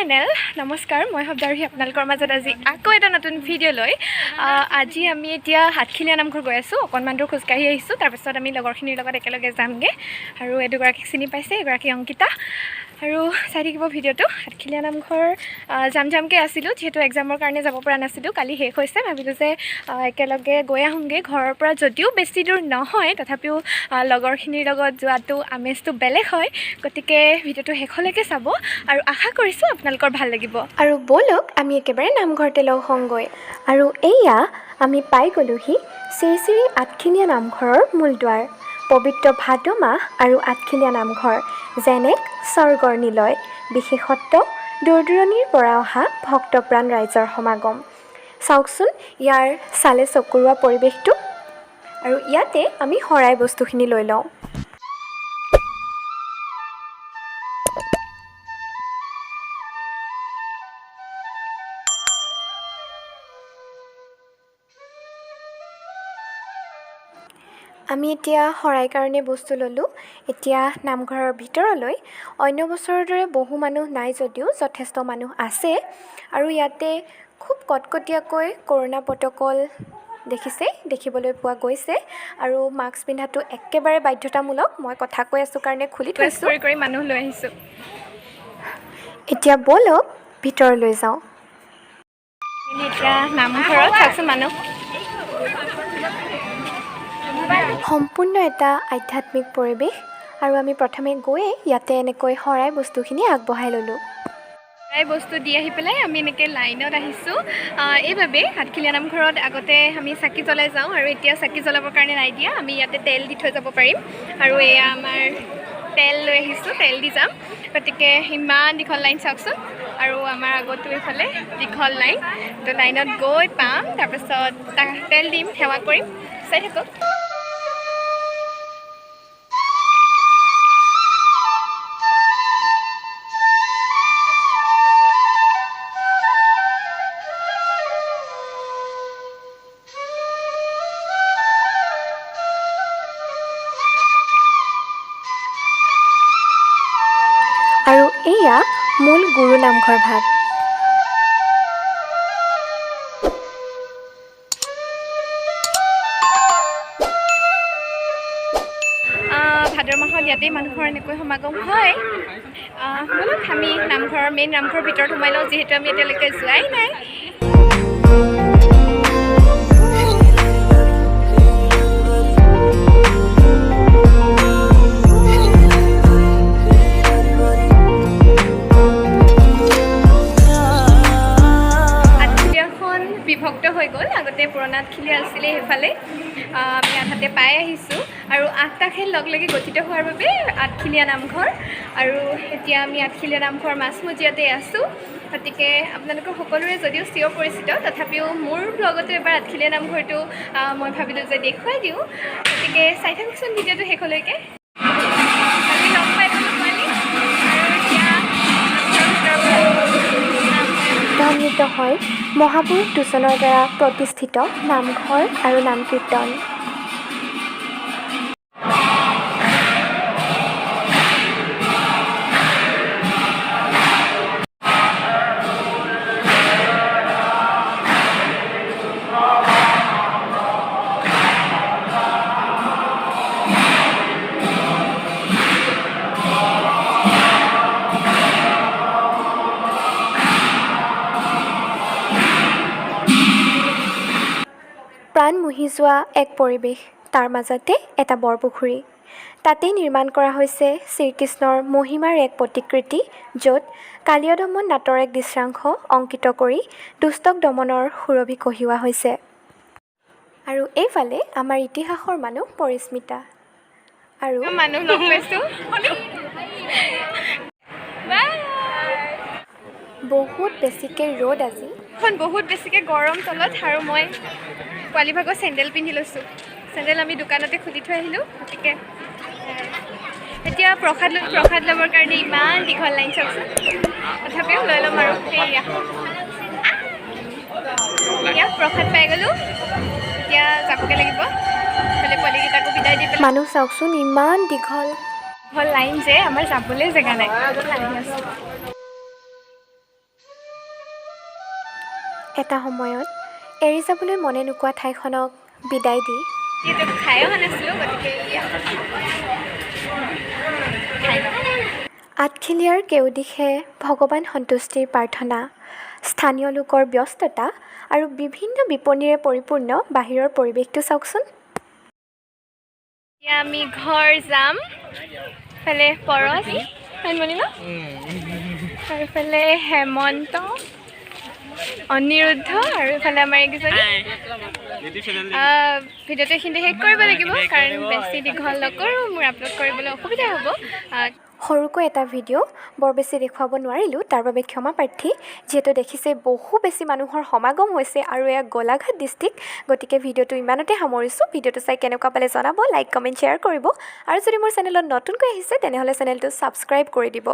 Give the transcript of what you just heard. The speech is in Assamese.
চেনেল। নমস্কাৰ, মই শব্দাৰহী আপোনালোকৰ মাজত আজি আকৌ এটা নতুন ভিডিঅ' লৈ। আজি আমি এতিয়া সাতখিলীয়া নামঘৰ গৈ আছোঁ। অকণমান দূৰ খোজকাঢ়ি আহিছোঁ। তাৰপিছত আমি লগৰখিনিৰ লগত একেলগে যামগৈ। আৰু এই দুগৰাকীক চিনি পাইছে, এগৰাকী অংকিতা। আৰু চাই থাকিব ভিডিঅ'টো। সাতখিলীয়া নামঘৰ যাম যামকৈ আছিলোঁ, যিহেতু এক্সামৰ কাৰণে যাব পৰা নাছিলোঁ। কালি শেষ হৈছে। ভাবিলোঁ যে একেলগে গৈ আহোঁগৈ। ঘৰৰ পৰা যদিও বেছি দূৰ নহয়, তথাপিও লগৰখিনিৰ লগত যোৱাটো আমেজটো বেলেগ হয়। গতিকে ভিডিঅ'টো শেষলৈকে চাব আৰু আশা কৰিছোঁ আপোনালোকৰ ভাল লাগিব। আৰু ব'লক, আমি একেবাৰে নামঘৰতে লগ হওঁগৈ। আৰু এয়া আমি পাই গ'লোহি শ্ৰী শ্ৰী আঠখিলীয়া নামঘৰৰ মূল দুৱাৰ। পবিত্ৰ ভাদ মাহ আৰু আঠখিলীয়া নামঘৰ যেন এক স্বৰ্গৰ নিলয়। বিশেষত্ব দূৰ দূৰণিৰ পৰা অহা ভক্তপ্ৰাণ ৰাইজৰ সমাগম। চাওকচোন ইয়াৰ চালে চকুৰোৱা পৰিৱেশটো। আৰু ইয়াতে আমি শৰাই বস্তুখিনি লৈ লওঁ। আমি এতিয়া শৰাই কাৰণে বস্তু ল'লোঁ। এতিয়া নামঘৰৰ ভিতৰলৈ। অন্য বছৰৰ দৰে বহু মানুহ নাই যদিও যথেষ্ট মানুহ আছে। আৰু ইয়াতে খুব কটকটীয়াকৈ কৰোণা প্ৰট'কল দেখিছে, দেখিবলৈ পোৱা গৈছে। আৰু মাস্ক পিন্ধাটো একেবাৰে বাধ্যতামূলক। মই কথা কৈ আছোঁ কাৰণে খুলি ৰিকুৱেষ্ট থৈছোঁ। কৰি কৰি মানুহ লৈ আহিছোঁ। এতিয়া ব'লক, ভিতৰলৈ যাওঁ। এতিয়া নামঘৰত চাওকচোন মানুহ। সম্পূৰ্ণ এটা আধ্যাত্মিক পৰিৱেশ। আৰু আমি প্ৰথমে গৈয়ে ইয়াতে এনেকৈ শৰাই বস্তুখিনি আগবঢ়াই ল'লোঁ। শৰাই বস্তু দি আহি পেলাই আমি এনেকৈ লাইনত আহিছোঁ। এইবাবেই সাতখিলীয়া নামঘৰত আগতে আমি চাকি জ্বলাই যাওঁ আৰু এতিয়া চাকি জ্বলাবৰ কাৰণে নাই দিয়া। আমি ইয়াতে তেল দি থৈ যাব পাৰিম। আৰু এয়া আমাৰ তেল লৈ আহিছোঁ, তেল দি যাম। গতিকে ইমান দীঘল লাইন চাওকচোন। আৰু আমাৰ আগতো এইফালে দীঘল লাইন। তো লাইনত গৈ পাম, তাৰপিছত তেল দিম, সেৱা কৰিম। চাই থাকক। আৰু এয়া মূল গুৰু নামঘৰ ভাগ। ভাদ মাহত ইয়াতেই মানুহৰ এনেকৈ সমাগম হয়। ব'লক, আমি নামঘৰৰ মেইন নামঘৰৰ ভিতৰত সোমাই লওঁ, যিহেতু আমি এতিয়ালৈকে যোৱাই নাই। আঠখেলীয়াখন বিভক্ত হৈ গ'ল। আগতে পুৰণা আঠখেলীয়া আছিলে সেইফালে। আমি আধাতে পাই আহিছোঁ। আৰু আঠটা খেল লগ লাগি গঠিত হোৱাৰ বাবে আঠখিলীয়া নামঘৰ। আৰু এতিয়া আমি আঠখিলীয়া নামঘৰ মাজমজিয়াতে আছোঁ। গতিকে আপোনালোকৰ সকলোৰে যদিও চিৰ পৰিচিত, তথাপিও মোৰ ব্লগতো এবাৰ আঠখিলীয়া নামঘৰটো মই ভাবিলোঁ যে দেখুৱাই দিওঁ। গতিকে চাই থাককচোন ভিডিঅ'টো শেষলৈকে। আমি লগ পাই গ'লোঁ পোৱালি। আৰু এতিয়া নামঘৰৰ ভিতৰৰ ধ্বনিত হয় মহাপুৰুষ দুজনৰ দ্বাৰা প্ৰতিষ্ঠিত নামঘৰ আৰু নাম কীৰ্তন। প্ৰাণ মুহি যোৱা এক পৰিৱেশ। তাৰ মাজতে এটা বৰপুখুৰী। তাতেই নিৰ্মাণ কৰা হৈছে শ্ৰীকৃষ্ণৰ মহিমাৰ এক প্ৰতিকৃতি, য'ত কালীয়দমন নাটৰ এক দৃশ্যাংশ অংকিত কৰি দুষ্টক দমনৰ সুৰভি কঢ়িওৱা হৈছে। আৰু এইফালে আমাৰ ইতিহাসৰ মানুহ পৰিস্মিতা আৰু মানুহ লগ পাইছোঁ। বাই। বহুত বেছিকৈ ৰ'দ আজি। এখন বহুত বেছিকৈ গৰম তলত। আৰু মই পোৱালি ভাগৰ চেণ্ডেল পিন্ধি লৈছোঁ। চেণ্ডেল আমি দোকানতে খুলি থৈ আহিলোঁ। গতিকে এতিয়া প্ৰসাদ ল'বৰ কাৰণে ইমান দীঘল লাইন চাওকচোন। তথাপিও লৈ ল'ম। আৰু সেয়া এতিয়া প্ৰসাদ পাই গ'লোঁ। এতিয়া যাবগৈ লাগিব। ইফালে পোৱালিকেইটাকো বিদায় দি পেলাই। মানুহ চাওকচোন, ইমান দীঘল। দীঘল লাইন যে আমাৰ যাবলৈ জেগা নাই। আহি আছোঁ। এটা সময়ত এৰি যাবলৈ মনে নোকোৱা ঠাইখনক বিদায় দি যিহেতু খাই অহা নাছিলোঁ, গতিকে এতিয়া খাই লওঁ। আঠখেলীয়াৰ কেউদিশে ভগৱান সন্তুষ্টিৰ প্ৰাৰ্থনা, স্থানীয় লোকৰ ব্যস্ততা আৰু বিভিন্ন বিপণীৰে পৰিপূৰ্ণ বাহিৰৰ পৰিৱেশটো চাওকচোন। এতিয়া আমি ঘৰ যাম। ফালে পৰশ হনুমানী ন, আৰু এইফালে হেমন্ত, অনিৰুদ্ধ আৰু এইফালে আমাৰ এইকেইজনী। ভিডিঅ'টো এইখিনিতে শেষ কৰিব লাগিব, কাৰণ বেছি দীঘল নকৰোঁ, মোৰ আপলোড কৰিবলৈ অসুবিধা হ'ব। সৰুকৈ এটা ভিডিঅ', বৰ বেছি দেখুৱাব নোৱাৰিলোঁ, তাৰ বাবে ক্ষমা প্ৰাৰ্থী। যিহেতু দেখিছে বহু বেছি মানুহৰ সমাগম হৈছে আৰু এয়া গোলাঘাট ডিষ্ট্ৰিক্ট। গতিকে ভিডিঅ'টো ইমানতে সামৰিছোঁ। ভিডিঅ'টো চাই কেনেকুৱা পালে জনাব, লাইক, কমেণ্ট, শ্বেয়াৰ কৰিব আৰু যদি মোৰ চেনেলত নতুনকৈ আহিছে, তেনেহ'লে চেনেলটো ছাবস্ক্ৰাইব কৰি দিব।